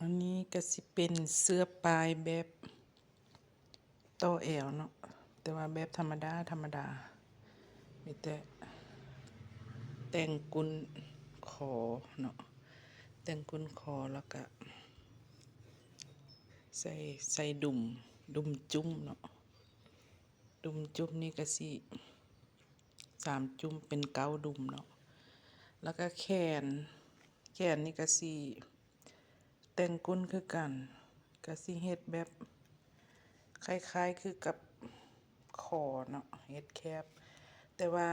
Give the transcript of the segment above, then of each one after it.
ອັນນີ້ກໍຊິເປັນເສື້ອປ້າຍແບບຕໍ່ແອວເນາະ, ແຕ່ວ່າແບບທຳມະດາ ທຳມະດາ ມີແຕ່ແຕ່ງກຸ້ນຄໍເນາະ, ແຕ່ງກຸ້ນຄໍ ແລ້ວກະໃສ່ ໃສ່ດຸ່ມ ດຸ່ມຈຸ້ມເນາະ. ດຸ່ມຈຸ້ມນີ້ກະຊິ ສາມຈຸ້ມເປັນເກົ້າດຸ່ມເນາະ. ແລ້ວກະແຂນ ແຂນນີ້ກະຊິແຕ່ງກຸ້ນຄືກັນ, ກະຊິເຮັດແບບຄ້າຍໆຄືກັບຄໍເນາະ, ເຮັດແຄບ ແຕ່ວ່າ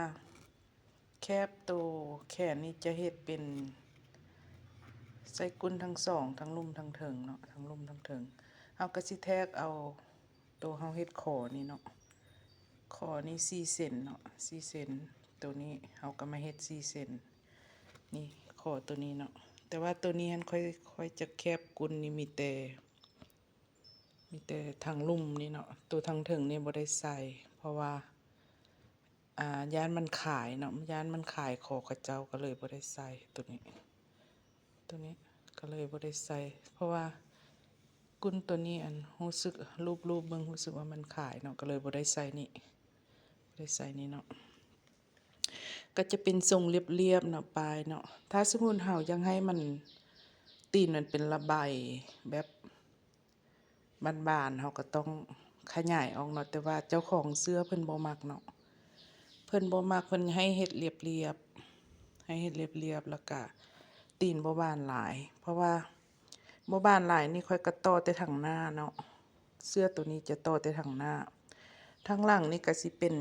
ແຄບໂຕແຂນນີ້ຈະເຮັດເປັນໃສ່ກຸ້ນທັງສອງ ທັງລຸ່ມທັງເທິງເນາະ, ທັງລຸ່ມທັງເທິງ. ເຮົາກະຊິແທກເອົາ ໂຕເຮົາເຮັດຄໍນີ້ເນາະ, ຄໍນີ້ສີ່ເຊັນເນາະ ສີ່ເຊັນ, ໂຕນີ້ເຮົາກໍມາເຮັດສີ່ເຊັນ. ນີ້ຄໍໂຕນີ້ເນາະ, ແຕ່ວ່າໂຕນີ້ຫັ້ນຂ້ອຍ ຂ້ອຍຈະແຄບກຸ້ນນີ້ມີແຕ່ ມີແຕ່ທາງລຸ່ມນີ້ເນາະ, ໂຕທາງເທິງນີ້ບໍ່ໄດ້ໃສ່ ເພາະວ່າ ອ່າ ຢ້ານມັນຂາຍເນາະ, ຢ້ານມັນຂາຍຄໍເຂົາເຈົ້າ ກໍເລີຍບໍ່ໄດ້ໃສ່ໂຕນີ້. ໂຕນີ້ກໍເລີຍບໍ່ໄດ້ໃສ່ ເພາະວ່າກຸ້ນໂຕນີ້ ອັນ ຮູ້ສຶກ ລູບໆເບິ່ງ ຮູ້ສຶກວ່າມັນຂາຍເນາະ, ກໍເລີຍບໍ່ໄດ້ໃສ່ນີ້ ບໍ່ໄດ້ໃສ່ນີ້ເນາະ. ກໍຈະເປັນຊົງລຽບໆເນາະ ປ້າຍເນາະ. ຖ້າສົມມຸດເຮົາຢາກໃຫ້ມັນ ຕີນມັນເປັນລະໄບແບບ ບ້ານໆ ເຮົາກໍຕ້ອງຂະຫຍາຍອອກເນາະ, ແຕ່ວ່າເຈົ້າຂອງເສື້ອເພິ່ນບໍ່ມັກເນາະ, ເພິ່ນບໍ່ມັກ ເພິ່ນໃຫ້ເຮັດລຽບໆ ໃຫ້ເຮັດລຽບໆ ແລ້ວກະຕີນບໍ່ບານຫຼາຍ, ເພາະວ່າບໍ່ບານຫຼາຍນີ້ ຂ້ອຍກໍຕໍ່ແຕ່ທາງໜ້າເນາະ, ເສື້ອໂຕນີ້ຈະຕໍ່ແຕ່ທາງໜ້າ, ທາງຫຼັງນີ້ກໍຊິເປັນ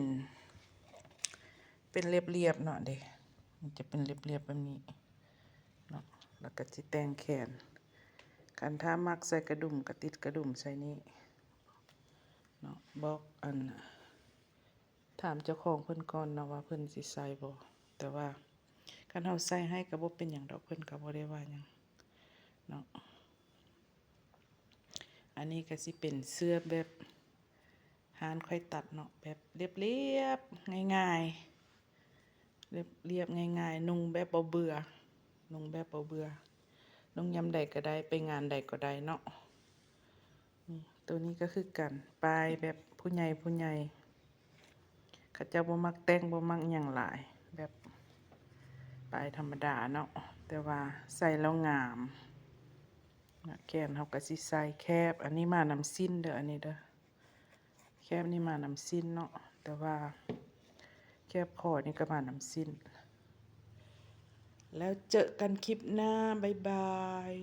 ເປັນລຽບໆເນາະເດ້, ມັນຈະເປັນລຽບໆແບບນີ້ເນາະ, ແລ້ວກໍຊິແຕ່ງແຂນ. ຄັນຖ້າມັກໃສ່ກະດຸມ ກໍຕິດກະດຸມໃສ່ນີ້ເນາະ, ບອກ ອັນ ຖາມເຈົ້າຂອງເພິ່ນກ່ອນເນາະ ວ່າເພິ່ນຊິໃສ່ບໍ່, ແຕ່ວ່າຄັນເຮົາໃສ່ໃຫ້ກໍບໍ່ເປັນຫຍັງດອກ, ເພິ່ນກໍບໍ່ໄດ້ວ່າຫຍັງເນາະ. ອັນນີ້ກໍຊິເປັນເສື້ອແບບຮ້ານຂ້ອຍຕັດເນາະ, ແບບລຽບໆ ງ່າຍໆ ລຽບໆ ງ່າຍໆ, ນຸ່ງແບບບໍ່ເບື່ອ ນຸ່ງແບບບໍ່ເບື່ອ, ນຸ່ງຍາມໃດກໍໄດ້ ໄປງານໃດກໍໄດ້ເນາະ. ນີ້ ໂຕນີ້ກໍຄືກັນ, ປ້າຍແບບຜູ້ໃຫຍ່ ຜູ້ໃຫຍ່ ເຂົາເຈົ້າບໍ່ມັກແຕ່ງ ບໍ່ມັກຫຍັງຫຼາຍ, ແບບປ້າຍທຳມະດາເນາະ, ແຕ່ວ່າໃສ່ແລ້ວງາມ. ແຂນເຮົາກໍຊິໃສ່ແຄບ, ອັນນີ້ມານຳສິ້ນເດີ ອັນນີ້ເດີ, ແຄບນີ້ມານຳສິ້ນເນາະ, ແຕ່ວ່າແຄບຄໍນີ້ກໍມານຳສິ້ນ. ແລ້ວເຈີກັນຄລິບໜ້າ, ບາຍບາຍ.